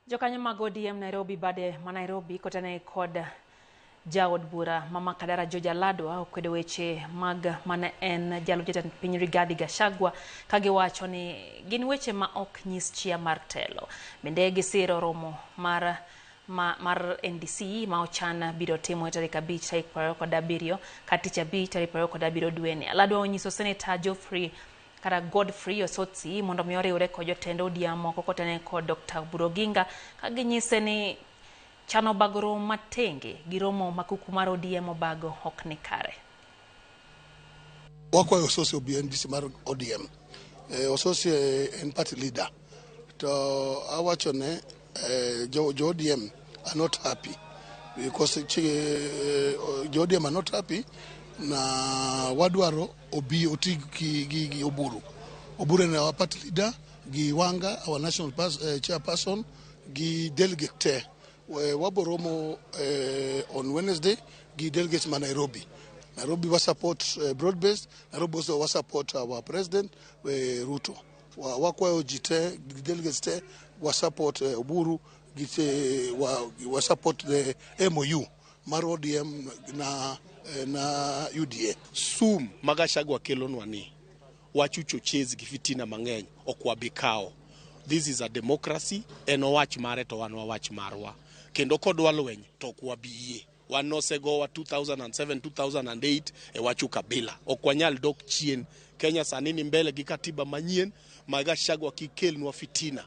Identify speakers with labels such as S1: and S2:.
S1: Jokanyo mag ODM Nairobi bade ma Nairobi kotene kod jaod bura ma Makadara George Aladwa okwedo weche mag mane en jalup jatend piny Rigathi Gachagua ka giwacho ni gin weche ma ok nyis chia mar telo. Bende gisiro romo mar ma, mar NDC ma ochan biro timo e tarik 5 tarik 27 ka tich 5 tarik 27 dweni. Aladwa onyiso Seneta Geoffrey kata Godfrey Osotsi mondo mi oriwre kod jotend ODM moko kotene kod Dr. Oburu Oginga ka ginyise ni chano bago romo matenge gi romo ma kuku mar ODM obago ok ni kare.
S2: Wakwayo Osotsi obi NDC mar ODM. Osotsi en party leader. To awacho ne jo ODM are not happy because jo ODM are not happy na wadwaro obi oti gi Oburu. Oburu en our party leader gi Wanga our national chairperson gi delegate te. Wabo romo on Wednesday gi delegates ma Nairobi. Nairobi wa support broad based, Nairobi also wa support our president Ruto. Wakwayo ji te delegates te wa support Oburu gi te, wa support the MOU mar ODM na UDA.
S3: Sum ma Gachagua kelonwa ni wach uchochezi gi fitina mang'eny ok wabi kawo. This is a democracy, en owach mare to wan wawach marwa. Kendo kodwa lweny to ok wabi yie. Wan nosegowa 2007 2008 e wach ukabila. Ok wanyal dok chien. Kenya sani ni mbele gi katiba manyien ma Gachagua kik kelnwa fitina.